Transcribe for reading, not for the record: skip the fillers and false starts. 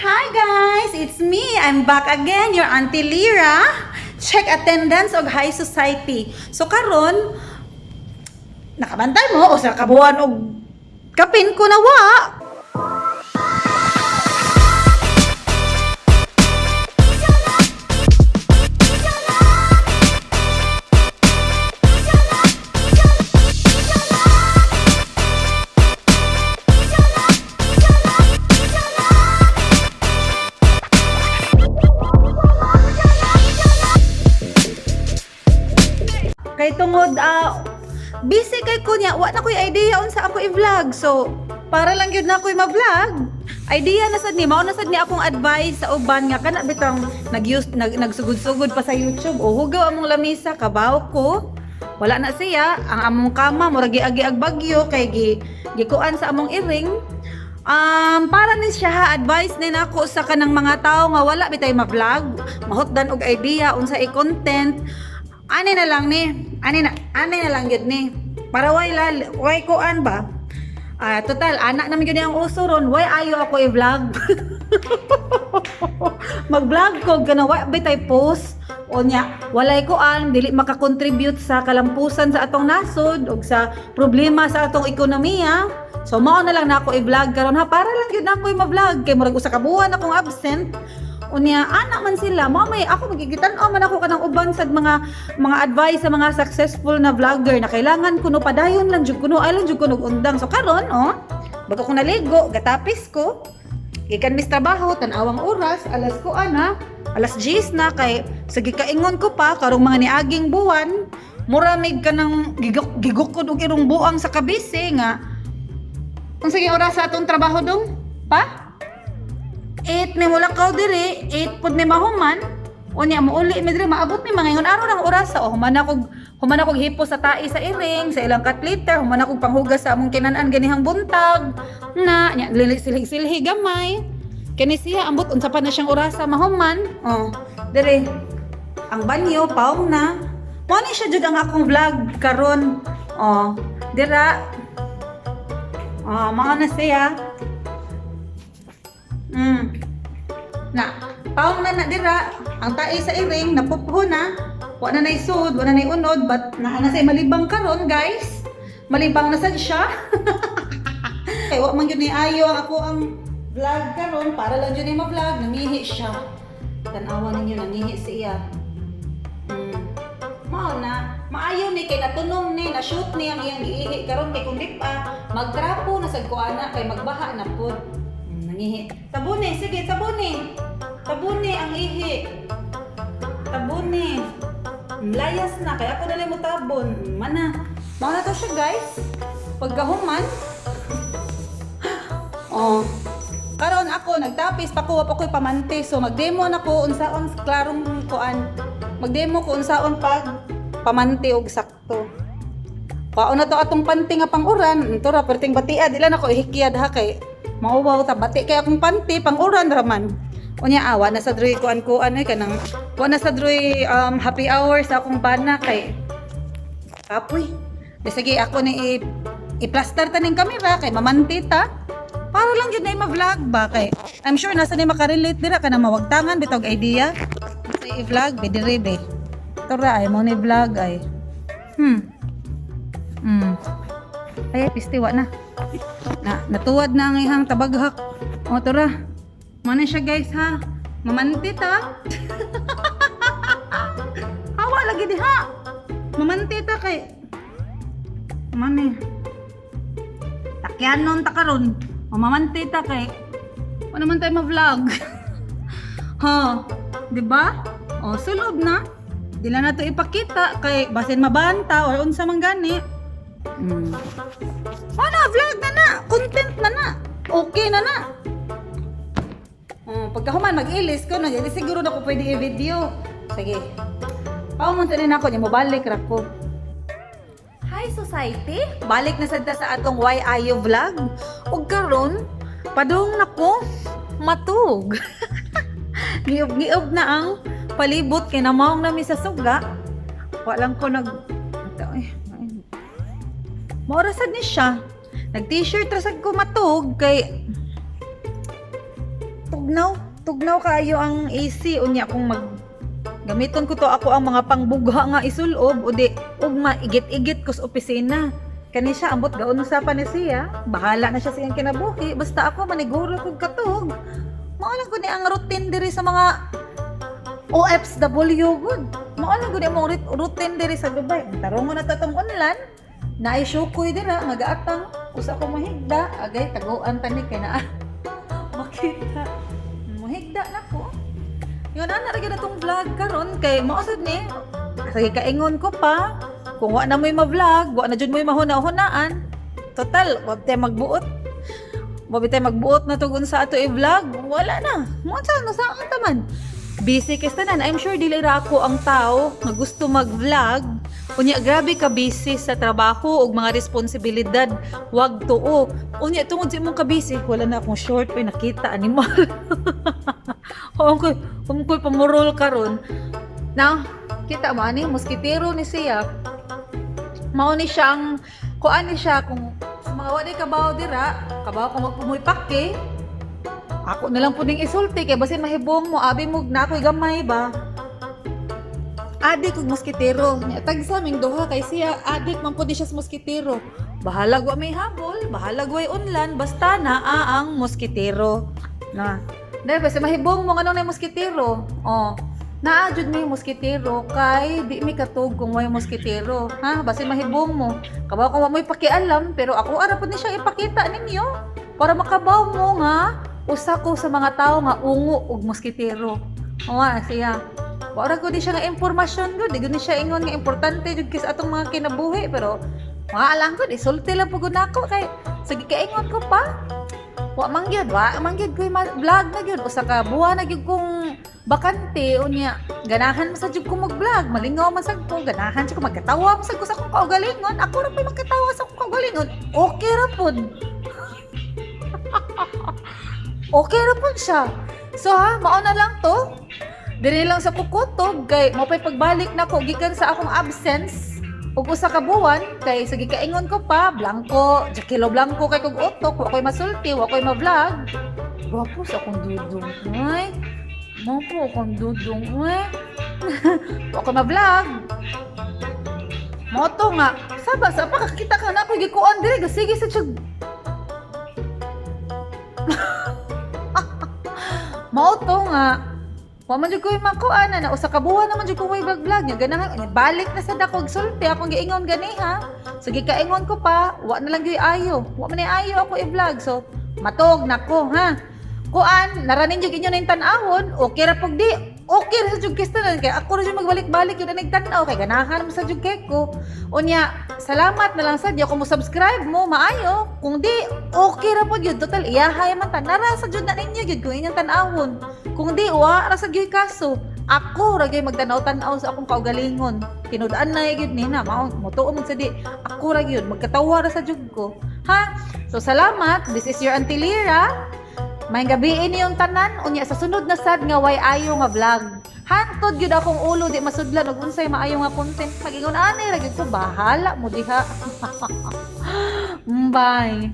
Hi guys! It's me! I'm back again, your Auntie Lira. Check attendance og High Society. So karon, nakabantay mo o sa kabuan og kapin ko na wa. Kay tungod busy kay ko niya, wa na ko'y idea unsa ako i-vlog. So, para lang gyud na ako'y ma-vlog. Idea na sad ni, mao na sad ni akong advice sa uban nga kana bitang nag-use nagsugod-sugod pa sa YouTube o hugaw among lamisa kabaw ko. Wala na siya, ang among kama murag giagi ag bagyo kay gikuan sa among iring. Para ni siya ha, advice ni nako sa kanang mga tao nga wala bitay ma-vlog, mahutdan og idea unsa i-content. Ani na lang ni, ani na lang gyud ni. Para way lal, way kuan ba? Ah, total anak naman gyud ni ang uso ron, way ayo ako i-vlog. Mag-vlog ko kana wa bitay post o nya walay kuan dili makakontribute sa kalampusan sa atong nasod ug sa problema sa atong ekonomiya. So mao na lang na ako i-vlog karon ha, para lang gyud na ako ma-vlog kay murag usa ka buwan akong absent. Unya ana man sila, mao may ako magigitan-aw man ako kanang uban sa mga advice sa mga successful na vlogger na kailangan kuno padayon lang jud kuno, ay lang jud kuno og undang. So karon oh, bago ko naligo, gatapis ko. Gikan mis trabaho, tan-awang oras, alas ko ana, alas 10 na kay sa gikaingon ko pa karong mga niaging buwan, muramig ka ng gigukod og irong buang sa kabisi nga. Unsa sige oras sa atong trabaho dong? Pa? 8 mi mulakaw diri, 8 pud mi mahuman. Unya muuli mi diri, maabot mi mga ingon araw ng oras oh, human akog hipo sa tae sa iring, sa ilang cat litter, human akog panghugas sa among kinan-an ganihang buntag. Na nya lili silhi gamay. Kini siya ambot unsa pa na siyang orasa mahuman. Oh, diri ang banyo paong na. Mao ni siya jud ang akong vlog karon. Oh, dira. Oh, mao na siya. Na, paong na na dira, ang tae sa iring napupho na. Wa na nay sud, wa na nay unod, but naa na say malibang karon, guys. Malibang na sad siya. Kay wa man gyud ni ayo ang ako ang vlog karon para lang jud ni ma-vlog, nangihi siya. Tan-awa ninyo, nangihi siya. Mao na, maayo ni kay natunom ni, na-shoot ni ang iyang giihi karon kay kung di pa magtrapo na sad ko ana kay magbaha na pud. Nangihi. Tabuni, sige, tabuni. Tabuni ang ihi. Tabuni. Layas na kay ako dali mo tabon. Mana. Mao na to siya, guys. Pagkahuman. Oh. Karon ako nagtapis pa ko, wa pa ko'y pamante. So magdemo na ko unsaon klarong kuan. Magdemo ko unsaon pag pamante og sakto. Kwaon na to atong panty nga panguran. Ito ra perting batia, di lang ako ihikyad ha kay mauwaw ta bati kay akong panty panguran raman. Unya awa na sa droy kuan kuan ay kanang wa na sa droy happy hour sa akong bana kay kapoy. Di sige ako ni i-plaster ta ning kamera kay mamanti ta. Para lang gyud na ma-vlog ba kay I'm sure nasa ni makarelate dira kana mawagtangan bitog idea. Sa i-vlog be dire be. Tura ay mo ni vlog ay. Ay, pisti wa na. Na natuwad na ang ihang tabaghak. O tura. Mo na siya guys ha. Mamanti ta. Hawa lagi diha. Mamanti ta kay mani. Takyanon ta karon. O mamanti ta kay wala man tayo ma-vlog. Ha, 'di ba? O sulob na. Di lang nato ipakita kay basin mabanta or unsa man gani. Wala, vlog na na. Content na na. Okay na na. Oh, pagkahuman mag-ilis ko, no, di siguro na ko pwede i-video. Sige. Paumunta din ako, niya mobalik ra ko. Hi Society! Balik na sad ta sa atong Why Ayo vlog. Ug karon, padung nako matug. Giub-giub na ang palibot kay namaong nami sa suga. Wa lang ko nag ay, ay. Maora sad ni siya. Nag t-shirt ra sad ko matug kay tug Tugnaw, tugnaw kaayo ang AC. Unya kung mag gamiton ko to ako ang mga pangbugha nga isulob, o di ugma igit-igit ko sa opisina. Kani siya, ambot gaon sa pa ni siya. Bahala na siya sa iyang kinabuhi. Basta ako maniguro kog katog. Mao lang ko ni ang routine diri sa mga OFW gud. Mao lang gud among routine diri sa Dubai. Tarong na ta tong unlan. Naay syukoy dira nga gaatang usa ko mahigda, agay taguan tani kay naa makita. Mahigda na ko. Yun na ra gyud atong vlog karon kay mao sad ni. Sige, kaingon ko pa kung wa na mo'y ma-vlog, wa na jud mo'y mahuna-hunaan. Total, wa tay magbuot. Wa bitay magbuot na tugon sa ato i-vlog. Wala na. Mo sa no saan ta man. Busy kay tanan. I'm sure dili ra ako ang tao nga gusto mag-vlog. Unya grabe ka busy sa trabaho ug mga responsibilidad. Wag tuo. Unya tungod sa imong ka busy, wala na akong short pa nakita animal. Ungkoy, ungkoy pamurol karon. Now, kita mo ani moskitero ni siya. Mao ni siya ang kuan ni siya kung sa mga wala kabaw dira, kabaw kung magpumoy pake. Ako na lang puning isulti kay basin mahibong mo, abi mo na ako'y gamay ba. Adik og moskitero. Nya tagsa ming duha kay siya adik man pud ni siya sa moskitero. Bahalag wa may habol, bahalag way unlan, basta naa ang moskitero. Na. Dahil basta mahibong mo nganong na moskitero. Oh. Naa jud mi moskitero kay di mi katug kung way moskitero. Ha, basin mahibong mo. Kabaw kung wa mo'y pakialam, pero ako ara pud ni siya ipakita ninyo para makabaw mo nga usa ko sa mga tao nga ungo og moskitero. Wa siya. Wala ko di siya nga impormasyon gud, di gud ni siya ingon nga importante jud kay sa atong mga kinabuhi, pero mga alang ko, isulti lang pud nako kay sige kaingon ko pa. Wa man gyud ko'y vlog na gyud, usa ka buwan na gyud kong bakante. Unya ganahan man sa jud ko mag-vlog, malingaw man sad ko, ganahan sad ko magkatawa man sad ko sa akong kaugalingon. Ako ra pa'y magkatawa sa akong kaugalingon, okay ra pud. Okay ra pud siya. So ha, mao na lang to. Diri lang sa kukutob kay mo pa'y pagbalik nako gikan sa akong absence ug usa ka buwan kay sige kaingon ko pa, blanko, Jaquelo blanko kay kog utok, wa ko'y masulti, wa ko'y ma-vlog. Gwapo sa akong dudong. Ay, mo akong dudong. Ay, wa ko'y ma-vlog. Mo to nga, saba sa pa kakita ka na ako gikuan diri, sige sa tiyag. Mao to nga, wa man jud ko'y makuan na na usa ka buwan naman jud ko way vlog vlog nya ganahan nya balik na sad ako og sulti akong giingon ganiha. Sige kaingon ko pa, wa na lang gyud ayo. Wa man ay ayo ako i-vlog. So matog nako ha. Kuan, naranin jud inyo ning tan-awon, okay ra pug di. Okay ra sa jud kay tanan kay ako ra jud magbalik-balik yun ang tan-aw kay ganahan mo sa jud kay ko. Unya, salamat na lang sad kung mo subscribe mo maayo. Kung di, okay ra pud yun. Total iyahay man ta nara sa jud na ninyo gyud kung inyong tan-awon. Kung di, wa ra sa gyud kaso. Ako ra gyud magtanaw-tanaw sa akong kaugalingon. Tinud-an na gyud ni na mao motuo man sa di. Ako ra gyud magkatawa ra sa jud ko. Ha? So salamat. This is your Auntie Lira. May gabi niyong tanan, unya sa sunod na sad nga way ayo nga vlog. Hantod gyud akong ulo di masudlan og unsay maayo nga content. Magingon ani ra gyud ko, bahala mo diha. Bye.